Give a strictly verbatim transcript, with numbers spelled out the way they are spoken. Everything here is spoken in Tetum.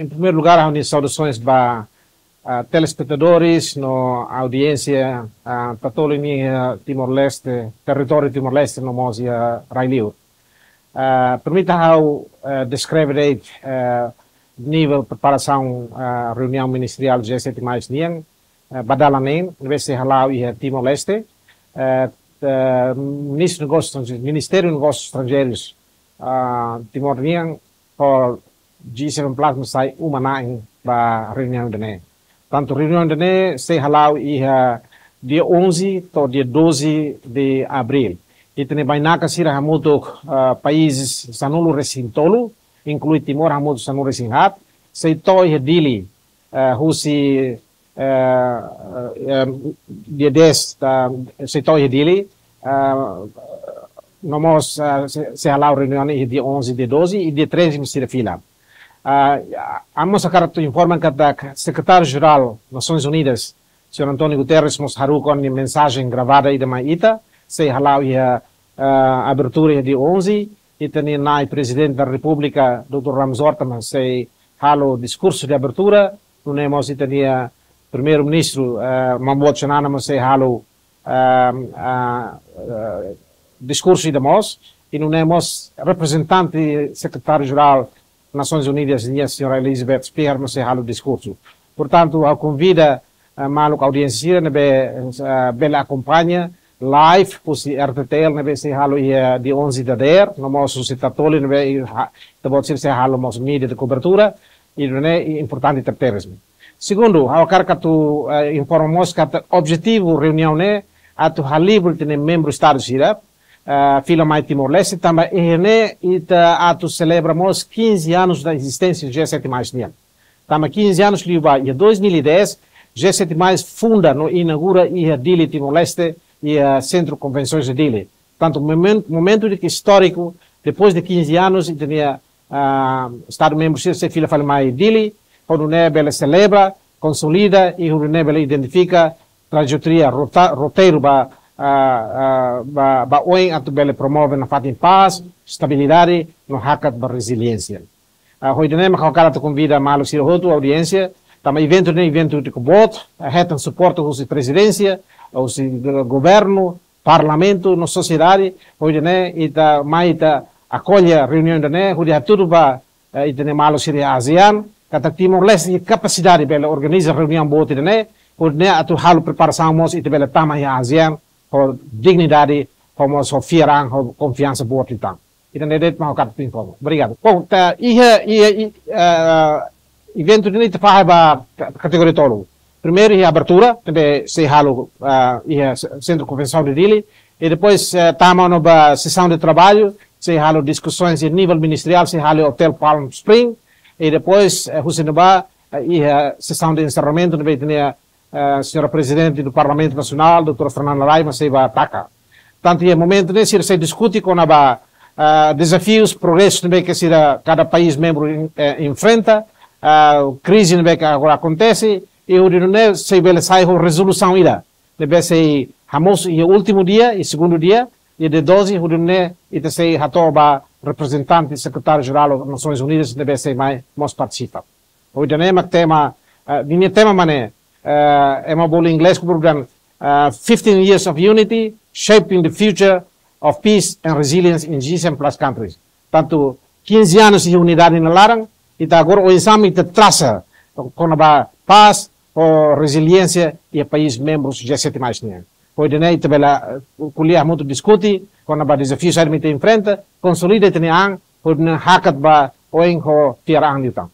Em primeiro lugar, ha'u-nia saudações ba, ah, telespetadores no audiénsia, ah, Tatoli nian iha Timor-Leste, territóriu Timor-Leste no mós iha rai-li'ur. Ah, permita ha'u, ah, deskreve de'it, ah, nivel preparasaun, ah, reuniaun ministeriál G sete mais nian, ah, ba dala neen, ne'ebé sei hala'o iha Timor-Leste, ah, ah, Ministru Negósius Estranjeirus, Ministériu Negósius Estranjeirus, ah, Timor nian, ho G seven plus mak sai uma-na'in ba reuniaun ida-ne'e. Tantu reuniaun ida-ne'e sei hala'o iha dia onze to'o dia doze de abril. Ita-nia bainaka sira hamutuk, ah, país sanulu-resin-tolu, inklui Timor hamutuk sanulu-resin-haat, sei to'o iha Dili, ah, husi, ah, ah, dia dez, ah, sei to'o iha Dili, ah, no mós, ah, sei, sei hala'o reuniaun iha dia onze, dia doze i dia treze mós sira fila. Ah, ami mós hakarak atu informa katak Sekretáriu-Jerál Nasoins Unidas, señór António Guterres, mós haruka nia mensajen gravada ida mai ita, sei hala'o iha, ah, abertura iha dia onze, ita-nia Na'i Prezidente da Repúblika, doutór Ramos Horta, mós sei halo diskursu de abertura, nune'e mós ita-nia Primeiru-Ministru, ah, Maun Boot Xanana, mós sei halo, ah, ah, ah, diskursu ida mós, i nune'e mós reprezentante Sekretáriu-Jerál Nasoins Unidas nian, señora Elizabeth Speer, mós sei halo diskursu. Portantu, ha'u konvida, ah, maluk audiénsia sira ne'ebé, ah, bele akompaña live husi R T T L ne'ebé sei hala'o iha dia onze dadeer, no mós husi Tatoli ne'ebé, ah, ita-boot sira sei halo mós mídia de kobertura, i nune'e importante tebetebes. Segundu, ha'u hakarak atu, eh, informa mós katak objetivu reuniaun ne'e atu halibur ita-nia membru Estadu sira, eh, fila mai Timor-Leste, tanba iha ne'e ita atu selebra mós quinze anos da existência G sete mais nian. Tanba quinze anos liubá, iha dois mil e dez, G sete mais funda no inaugura iha Dili, Timor-Leste, iha Centro Convenções de Dili. Tantu momen-, momentu ida ke istóriku, depois de quinze anos, ita-nia, ah, Estadu membru sira sei fila fali mai Dili, hodi nune'e bele selebra, konsolida i hodi nune'e bele identifika trajetória, rota-, roteiru ba, ah, ah, ba, ba oin atu bele promove nafatin pás, estabilidade, no hakat ba reziliénsia. Ah, ho ida-ne'e mak ha'u hakarak atu konvida maluk sira hotu, audiénsia, tanba eventu ne'e eventu ida ke boot, ah, hetan suporte husi Prezidénsia, husi go-, governu, parlamentu, no sosiedade, ho ida-ne'e ita mai ita akolla reuniaun ida-ne'e, hodi hatudu ba, eh, ita-nia maluk sira ASEAN, katak Timor-Leste iha kapasidade bele organiza reuniaun boot ida-ne'e, hodi nune'e atu halo preparasaun mós ita bele tama iha ASEAN, ho dignidade, ho mós ho fiar-an, ho konfiansa boot liután. Ida-ne'e de'it mak ha'u hakarak informa. Obrigadu. Bom, ita iha, iha, i, eh, eventu ne'e ita fahe ba ka-, kategoria tolu. Primeiru iha abertura, ne'ebé sei halo, ah, iha se-, Centro Convenção de Dili. I depois, eh, tama ona ba sesaun de traballu, sei halo diskusoens iha nivel ministeriál, sei halo Hotel Palm Spring. I depois, eh, husi ne'ebá, eh, iha sesaun de enserramentu, ne'ebé ita-nia, eh, señora Prezidente do Parlamentu Nasionál, doutora Fernanda Lay, mós sei bá taka. Tantu iha momentu ne'e sira sei diskute kona-ba, eh, dezafius, progresu ne'ebé ke sira kada país membru en-, eh, enfrenta, eh, krize ne'ebé ke agora akontese, i hodi nune'e sei bele sai ho rezolusaun ida. Ne'ebé sei hamosu iha últimu dia, iha segundu dia, iha dia doze, hodi nune'e ita sei hato'o ba reprezentante Sekretáriu-Jerál Nasoins Unidas, ne'ebé sei mai mós partisipa. Ho ida-ne'e mak tema, eh, ninia tema mak ne'e, eh, ema bolu inglés kemudian, eh, fifteen years of unity, shaping the future of peace and resilience in G seven plus countries. Tantu quinze anos iha unidade nia laran, ita agora oinsá mak ita trasa kona-ba pás ho reziliénsia iha país membrus G sete mais nian. Ho ida-ne'e ita bele, eh, ko'alia hamutuk diskute kona-ba dezafiu saida mak ita enfrenta, konsolida ita-nia an, hodi nune'e hakat ba oin ho fiar-an liután.